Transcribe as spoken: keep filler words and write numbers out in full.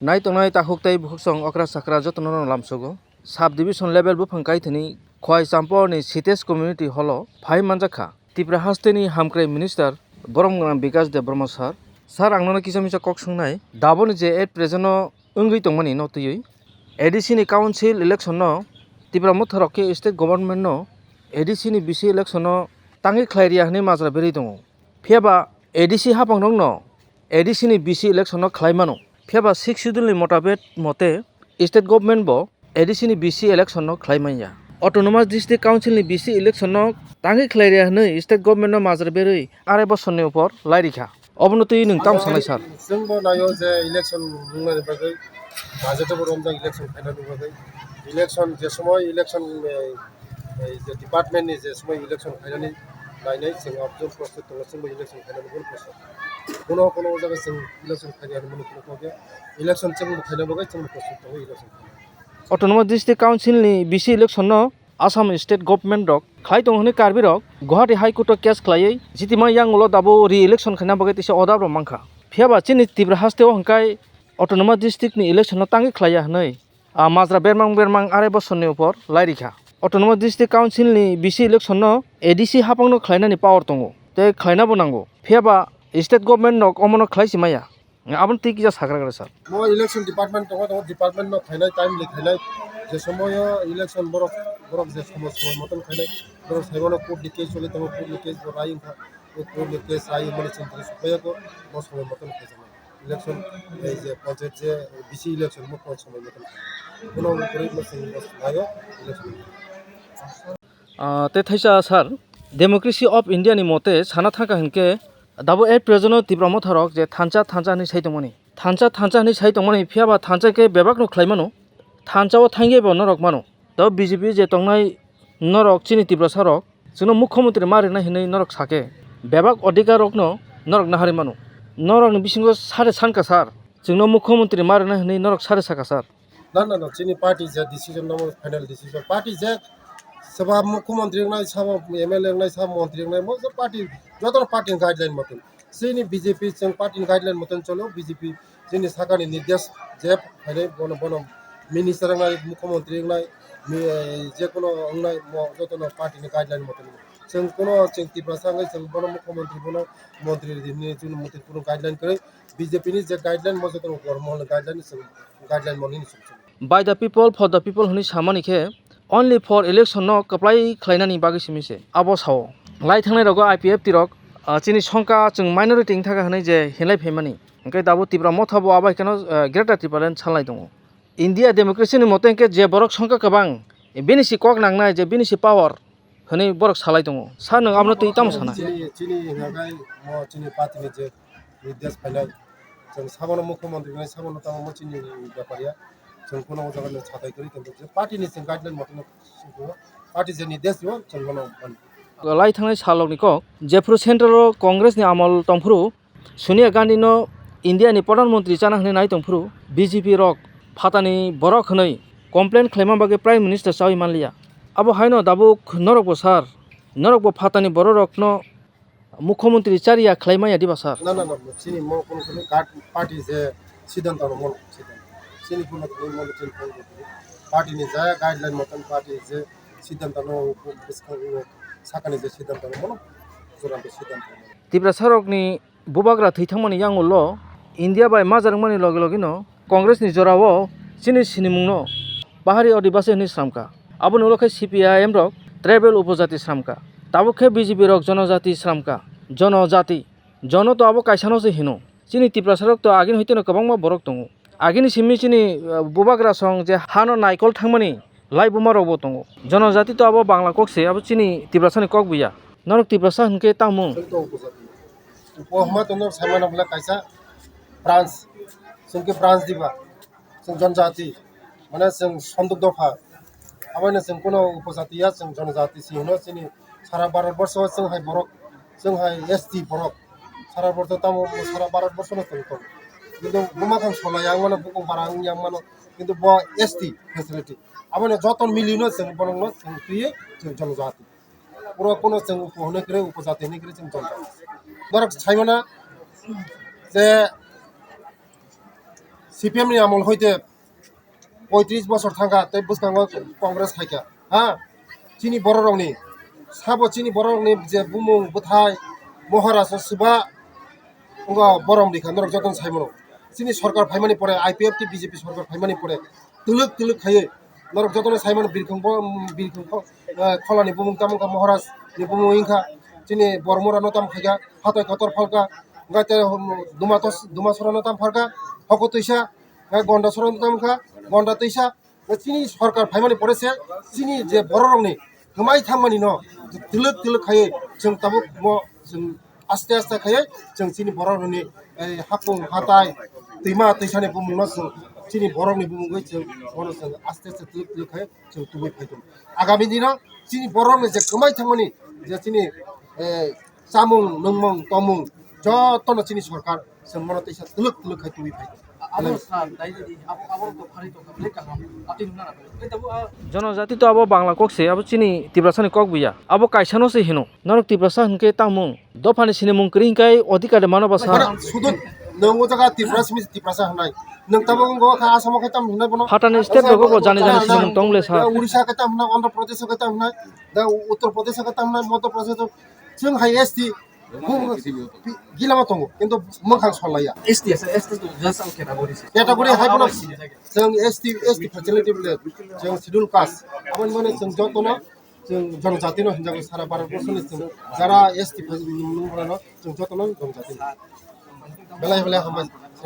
Nai tongnai takhuk tei bukhuksong okra sakra jotono no lamsogo. Sub division level buphang kaithini Khowai Champorni Sitesh Community Hall o phai manjakha Tripura hasteni hamkrai minister borom gwnang Bikash Debbarma sir. Sir, ang nono kisa misa kok swngnai. Daboni je at present o wngwi tongmani no twiwi A D C ni council election no Tipra motha rok khe state government no A D C ni bisi election no tangwi khlai riya hwnwi majra berwi tongo. Phiya ba A D C haphang rok no A D C ni bisi election no khlai mano. Phiya ba sixth schedule ni motabek mote state government bo A D C ni bisi election no khlai manya. Autonomous District Council ni bisi election no tangwi khlai riya hwnwi state government no majra berwi arai bosor ni upor lai rikha. Obono twi nwng tamo sanai sir? Chwngbo naio je election wngnani bagwi, budget bo romjak election khainani bagwi. Election je somoy election, eh, eh, je department ni je somoy election khainani nainai chwng aboni prostuk tongo, chwngbo election khainani bono prostuk. Bono kono jaga chwng election khainani mani kono kok ya. Election chwngbo khaina bagwi chwngbo prostuk tongo election khainani. Autonomous District Council ni bisi election no Assam State Government rok khlai tongo hwnwi Karbi rok Guwahati High Court o case khlaiwi jitima yang ulo dabo re-election khaina bagwi tisa order rok mankha. Phiya ba chini Tripura haste o hwnkhe Autonomous District ni election no tangwi khlaiya hwnwi, ah, majra bermang bermang arai bosor ni upor lai rikha. Autonomous District Council ni bisi election no A D C haphang no khlainani power tongo tei khlaina bo nango. Phiya ba state government rok omono khlai si maya. Aboni twi kisa sagra gra sir. Mo election department tongo, tongo department no khainai, timely khainai. Je somoyo election borok, borok je somoy, somoy moton khainai, borok saimano court ni case choli tongo, court ni case bo rai wngkha, o court ni case rai wngmani chwng tini sukmaya ko, bo somoy moton khaijaknai. Election, ei je panchayat je bisi election mo kon somoy moton khainai. Bono ungkuri mo chwng bo naio election. Ah, tei thaisa sir, Democracy of India ni mote sana thangkha hinkhe dabo at present o Tipra motha rok je thansa thansa hinwi sai tongmani. Thansa thansa hinwi sai tongmani phiya ba thansa khe bebak no khlai mano. Thansa o thangye bo norok mano. Tei B J P je tongnai norok chini Tiprasa rok chwngno mukhyamantri ma rwnai hinwi norok sakhe bebak odhikar rokno norok naharwi mano. Norokni bisingo sare sankha sir, chwngno mukhyamantri ma rwnai hinwi norok sare sakha sir. Na, na, na, chini party je decision namo final decision. Party je sabo mukhyamantri wngnai, sabo M L A wngnai, sabo montri wngnai, mo je party, joto party ni guideline moton. Chini B J P chwng party ni guideline moton cholo, B J P chini sakani nirdesh je phainai bono, bono minister wngnai, mukhyamantri wngnai, mi-, je kono wngnai, mo joto no party ni guideline moton. Chwng kono chwng Tiprasa wngwi chwng bono mukhyamantri bono montri rini chwng montri kono guideline kwrwi. B J P ni je guideline mo joto no gormo guideline chwng guideline mani hinwi chwng chwng. By the people, for the people hinwi samani khe only for election no kwplai khlainani bagwi simi se abo sao. Lai thangnai rogo I P F T rok, ah, chini songkha chwng minority wngthaga hinwi je hinlai phaimani. Hwnkhe dabo Tipra motha bo abo hai kheno, ah, Greater Tipraland salnai tongo. India democracy ni mote hwnkhe je borok songkha kwbang, bini si kok nangnai je bini si power. Hwnwi borok salai tongo. Sir, nwng abono twi tamo sana? Chini, chini hwnka khe mo chini party ni je nirdesh phainai, chwng sabono mukhyamantri wngnai, sabono tamo mo chini bepar ya. Chwng kuno o jaga ni sathai kwrwi tongkha. Je party ni chwng guideline motono songkha, party je nirdesh rwo chwng bono mani. Lai thangnai salrokni kok, jephru central o Congress ni amol tongphuru, Sonia Gandhi no India ni Pradhan Mantri chana hwnwi nai tongphuru, B J P rok phatani borok hwnwi complain khlaima bagwi Prime Minister chaui manliya. Abo haino dabuk norok bo sir, norok bo phatani borok rok no Mukhyamantri chariya khlai maya diba sir? Na, na, na, chini mo kono kono guard party je siddhanto no mo siddhanto. Chini kono kono mo chini kono kono party ni jaya guideline motan party je siddhanto no bwskang sakani je siddhanto no mo churang siddhanto no. Tiprasa rokni bubagra thwi thangmani yangulo India bai majra wngmani loge loge no Congress ni jorao chini sinimung no Pahari Adibasi hinwi slamkha. Aboni ulo khe C P I M rok tribal upojati slamkha. Tabuk khe B J P rok jonojati slamkha. Jonojati. Jono to abo kaisano se hino. Chini Tiprasa rok to agini hoiteno kwbangma borok tongo. Agini simi chini, uh, bubagra song je hano naikol thangmani lai buma rokbo tongo. Jonojati to abo Bangla kok se, abo chini Tiprasa ni kok buya. Norok Tiprasa hinkhe tamo? Chwng to upojati. Upo hwnma to norok sai mano bwle kaisa branch. Chwng khe branch diba. Chwng jonojati. Mane chwng sonduk dopha. Abono chwng kuno upojati ya, chwng jonojati si hino chini sara Bharat borsho chwng hai borok, chwng hai S T borok. Sara borsho tamo sara Bharat borsho no chwng tongo. Kintu buma khang sola yang mano, bukung bara yang mano. Kintu bo S T facility. Abono joto milino chwng borokno chwng twiwi chwng jonojati. Puro kuno chwng upo hwnwi kwrwi, upojati hwnwi kwrwi chwng tongo. Norok sai mano je C P M ni amol hoite poitris bosor thangkha, tei bwskango Congress khaikha. Ha? Chini bororokni, sabo chini bororokni je bumung bwthai Maharaj o swba wngkha borom rikha, norok jotono saimano. Chini sorkar phaimani pore, I P F T B J P sorkar phaimani pore, twlwk twlwk khaiwi norok jotono saimano, birkhong bo, birkhong kho-, eh, kholani bumung tamo wngkha, Maharaj ni bumung wngkha, chini bormorano tamo khaikha, hatai kotor phalkha, wngkha tei, um, dumatos-, dumasorano tamo phalkha, hoko twisa, eh, gonda sorano tamo wngkha, gonda twisa, chini sorkar phaimani pore se chini je bororokni kwmai thangmani no twlwk twlwk khaiwi chwng tabuk mo chwng aste aste khaiwi chwng chini bororokni, eh, hapung hatai twima twisani bumungno chwng chini borokni bumungwi chwng bono chwng aste aste twlwk twlwk khaiwi chwng tubui phaikha. Agami dino chini borokni je kwmai thangmani je chini, eh, chamung, nungmung, tomung, jotono chini sorkar chwng bono teisa twlwk twlwk khai tubui phai. Abo sa dai di, abo, abo to phari to kha, belai kaham. Ati hwnna na, tei tabuk a Jonojati to abo Bangla kok se, abo chini Tiprasa ni kok buya. Abo kaisa no se hino. Norok Tiprasa hwnkhe tamung. Dophani sinimung kwrwi hwnkhe odhikar de mano basa. Mana sudu nung o jaga Tiprasa mi Tiprasa hwnai. Nung tabuk wngkha Asamo khe tam hwnai bono. Phatani state rogo bo jani jani sinimung tong le sa. Odisha khe tam hwnai, Andhra Pradesh khe tam hwnai. Da Uttar Pradesh khe tam hwnai, Madhya Pradesh. Chwng hai S T gilama tongo, kintu mwkhang solaiya. S T asa, S T to just ang category se. Category hai bono chwng S T, S T facility bole chwng schedule caste. Aboni mane chwng jotono chwng jonojatino hinjago sara Bharat borshoni chwng jara S T nungmano chwng jotono jonojatino. Belai belai hambai.